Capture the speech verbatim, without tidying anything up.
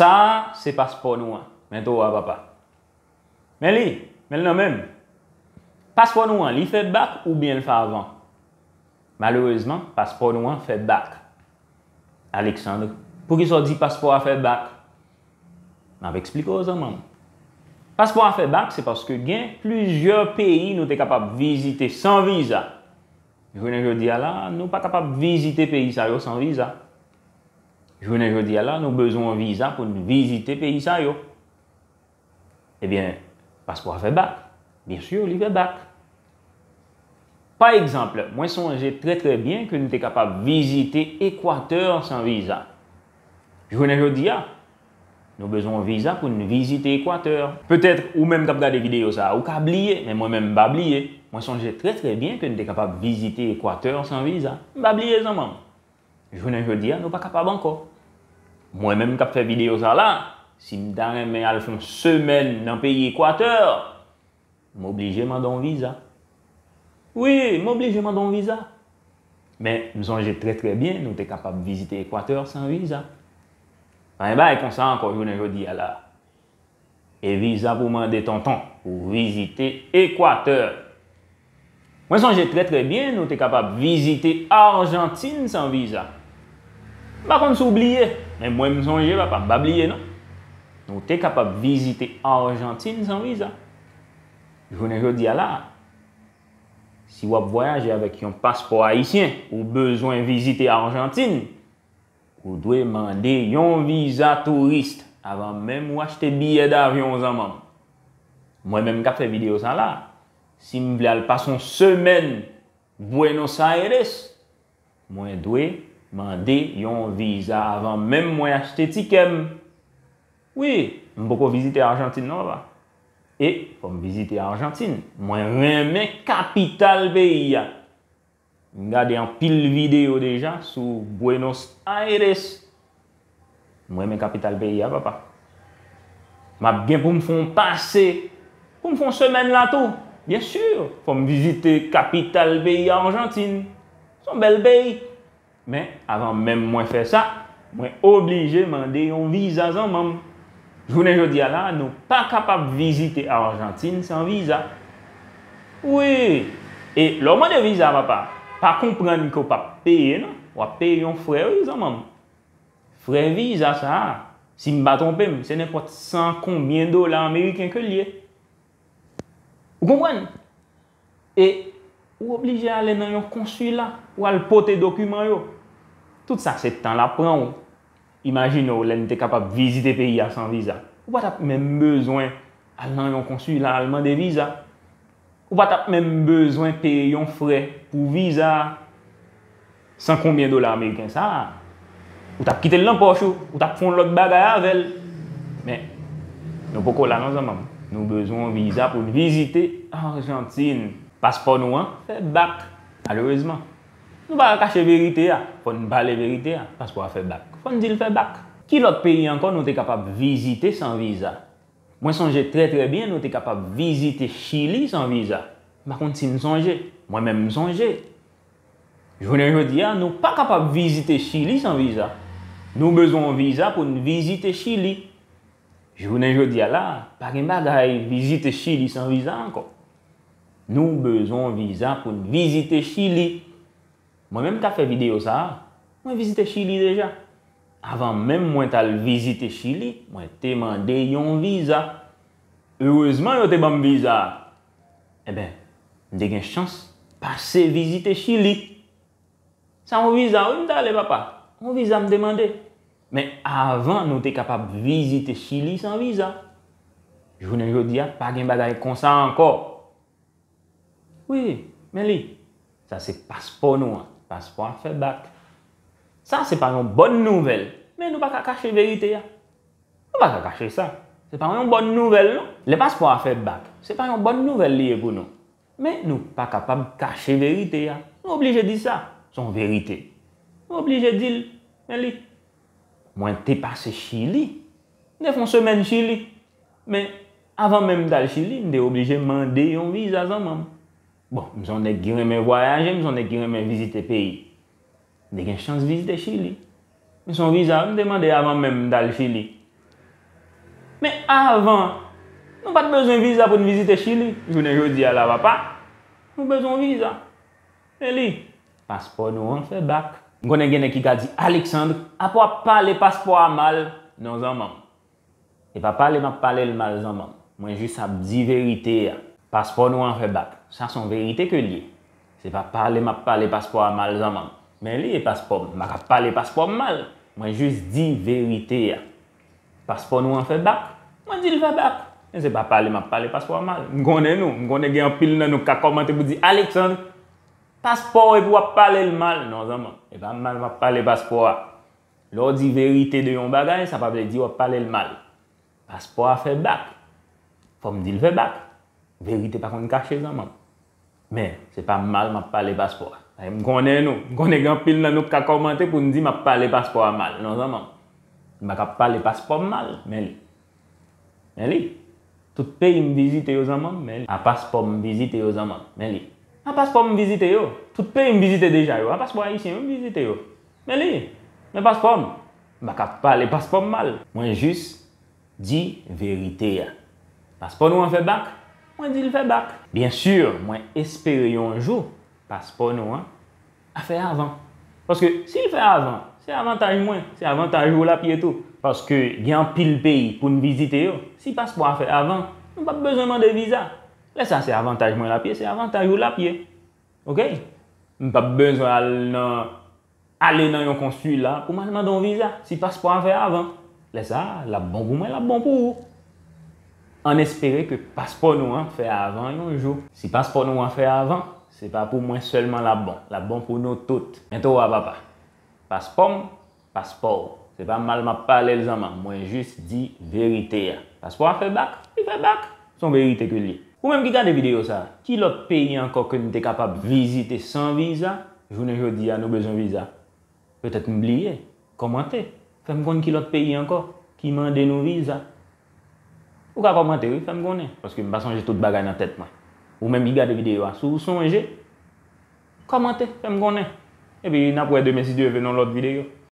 Sa a se paspò nou an. Men to a, papa. Men li, men l nan men m. Paspò nou an, li fè bak oubyen l fè avan? Malerezman, paspò nou an fè bak. Alexandre, poukisa w di paspò a fè bak? M ap eksplike w, zanmi m. Paspò a fè bak, se paske gen plizyè peyi nou te kapab vizite san viza. Jounen jodi a la, nou pa kapab vizite peyi sa yo san viza. Jounen jodi a la, nou bezwen yon viza pou n vizite peyi sa yo. Ebyen, paspò a fè bak. Byen si, li fè bak. Pa egzanp, mwen sonje trè trè byen ke n te kapab vizite Ekwatè san viza. Jounen jodi a, nou bezwen yon viza pou n vizite Ekwatè. Petèt ou menm k ap gade videyo sa a, ou ka bliye, men mwen menm m pa bliye. Mwen sonje trè trè byen ke n te kapab vizite Ekwatè san viza. M pa bliye, zanmi m. Jounen jodi a, nou pa kapab ankò. Mwen menm k ap fè videyo sa la, si m ta renmen al fè yon semèn nan peyi Ekwatè, m oblije mande yon viza. Wi, m oblije mande yon viza. Men, m sonje trè trè byen, nou te kapab vizite Ekwatè san viza. Pa gen bagay konsa ankò jounen jodi a la. E viza pou mande tonton pou vizite Ekwatè. Mwen sonje trè trè byen, nou te kapab vizite Ajantin san viza. M pa konn si w bliye, men mwen m sonje, papa, m pa bliye non. Nou te kapab vizite Ajantin san viza. Jounen jodi a la, si w ap vwayaje avèk yon paspò ayisyen, ou bezwen vizite Ajantin, ou dwe mande yon viza touris avan menm ou achte biyè davyon, zanmi m. Mwen menm k ap fè videyo sa la, si m vle al pase yon semèn Buenos Aires, mwen dwe mande yon viza avan menm mwen achte tikè m. Wi, m poko vizite Ajantin non, papa. E fò m vizite Ajantin. Mwen renmen kapital peyi a. M gade anpil videyo deja sou Buenos Aires. M renmen kapital peyi a, papa. M ap gen pou m fè yon pase, pou m fè yon semèn la tou. Byen si, fò m vizite kapital peyi a, Ajantin. Se yon bèl peyi. Men, avan menm mwen fè sa, mwen oblije mande yon viza, zanmi m. Jounen jodi a la, nou pa kapab vizite Ajantin san viza. Wi. E lè w mande viza, papa, pa konprann ke w p ap peye non. W ap peye yon frè, wi, zanmi m. Frè viza sa a, si m pa twonpe m, se nenpòt san konbyen dola ameriken ke l ye. Ou konprann? E ou oblije ale nan yon konsila pou al pote dokiman yo. Tout sa se tan l ap pran w. Imajine w lè n te kapab vizite peyi a san viza. Ou pa t ap menm bezwen al nan yon konsila al mande viza. Ou pa t ap menm bezwen peye yon frè pou viza a. San konbyen dola ameriken sa a, ou t ap kite l nan pòch ou, ou t ap fè yon lòt bagay avè l. Men, nou poko la non, zanmi m. Nou bezwen yon viza pou n vizite Ajantin. Paspò nou an fè bak, malerezman. Nou pa ka kache verite a. Fò n pale verite a. Paspò a fè bak. Fò n di l fè bak. Ki lòt peyi ankò nou te kapab vizite san viza? Mwen sonje trè trè byen nou te kapab vizite Chili san viza. M pa konn si n sonje. Mwen menm m sonje. Jounen jodi a, nou pa kapab vizite Chili san viza. Nou bezwen yon viza pou n vizite Chili. Jounen jodi a la, pa gen bagay vizite Chili san viza ankò. Nou bezwen yon viza pou n vizite Chili. Mwen menm k ap fè videyo sa a, mwen vizite Chili deja. Avan menm mwen t al vizite Chili, mwen te mande yon viza. Erezman yo te ban m viza a. Enben, m te gen chans pase vizite Chili. Sa yon viza wi m t ale, papa. Yon viza m te mande. Men avan nou te kapab vizite Chili san viza. Jounen jodi a, pa gen bagay konsa ankò. Wi, men li. Sa se paspò nou an. Paspò a fè bak. Sa se pa yon bòn nouvèl, men nou pa ka kache verite a. Nou pa ka kache sa. Se pa yon bòn nouvèl non. Lè paspò a fè bak, se pa yon bòn nouvèl li ye pou nou. Men nou pa kapab kache verite a. Nou oblije di sa. Se yon verite. Nou oblije di l. Men li. Mwen te pase Chili. M te fè yon semèn Chili. Men, avan menm m t al Chili, m te oblije mande yon viza zanmi m. Bon, m se yon nèg ki renmen vwayaje, m se yon nèg ki renmen vizite peyi. M te gen chans vizite Chili. Men se yon viza m te mande avan menm m t al Chili. Men avan, nou pa t bezwen viza pou n vizite Chili. Jounen jodi a la, papa, nou bezwen yon viza. Men li, paspò nou an fè bak. M konnen gen nèg ki ka di, Alexandre, apa w ap pale paspò a mal? Non, zanmanm. E pa pale m ap pale l mal, zanmanm. Mwen jis ap di verite a. Paspò nou an fè bak. Sa se yon verite ke l ye. Se pa pale m ap pale paspò a mal, zanmanm. Men li e paspò m. M pa ka pale paspò m mal. Mwen jis di verite a. Paspò nou an fè bak? Mwen di l fè bak. Men se pa pale m ap pale paspò a mal. M konnen nou. M konnen gen anpil nan nou k ka kòmante pou di, Alexandre, paspò w epi w ap pale l mal. Non, zanmanm. E pa mal m ap pale paspò a. Lè w di verite de yon bagay, sa pa vle di w ap pale l mal. Paspò a fè bak. Fò m di l fè bak. Verite pa konn kache, zanmanm. Men, se pa mal m ap pale paspò a. M konnen nou. M konnen gen anpil nan nou k ka kòmante pou n di m ap pale paspò a mal. Non, zanmanm. M pa ka pale paspò m mal, men li. Men li. Tout peyi m vizite yo, zanmanm, men li. A paspò m vizite yo, zanmanm, men li. A paspò m vizite yo. Tout peyi m vizite deja yo. A paspò ayisyen yo m vizite yo. Men li. Men paspò m. M pa ka pale paspò m mal. Mwen jis di verite a. Paspò nou an fè bak? Mwen di l fè bak. Byen si, mwen espere yon jou paspò nou an a fè avan. Paske si l fè avan, se avantaj mwen, se avantaj ou l ap ye tou. Paske gen anpil peyi pou n vizite yo. Si paspò a fè avan, nou p ap bezwen mande viza. Lè sa se avantaj mwen l ap ye, se avantaj ou l ap ye. Oke? M p ap bezwen al nan ale nan yon konsila pou m al mande yon viza. Si paspò a fè avan, lè sa a, l ap bon pou mwen, l ap bon pou ou. Ann espere ke paspò nou an fè avan yon jou. Si paspò nou an fè avan, se pa pou mwen sèlman l ap bon. L ap bon pou nou tout. Men to a, papa. Paspò m, paspò w. Se pa mal m ap pale l, zanmanm. Mwen jis di verite a. Paspò a fè bak, li fè bak. Se yon verite ke l ye. Ou menm ki gade videyo sa a, ki lòt peyi ankò ke n te kapab vizite san viza? Jounen jodi a, nou bezwen viza. Petèt m bliye. Kòmante. Fè m konn ki lòt peyi ankò ki mande nou viza. Ou ka kòmante, wi, fè m konnen. Paske m pa sonje tout bagay nan tèt mwen. Ou menm ki gade videyo a, si w sonje, kòmante, fè m konnen. Epi n ap wè demen, si Dye vle, nan lòt videyo.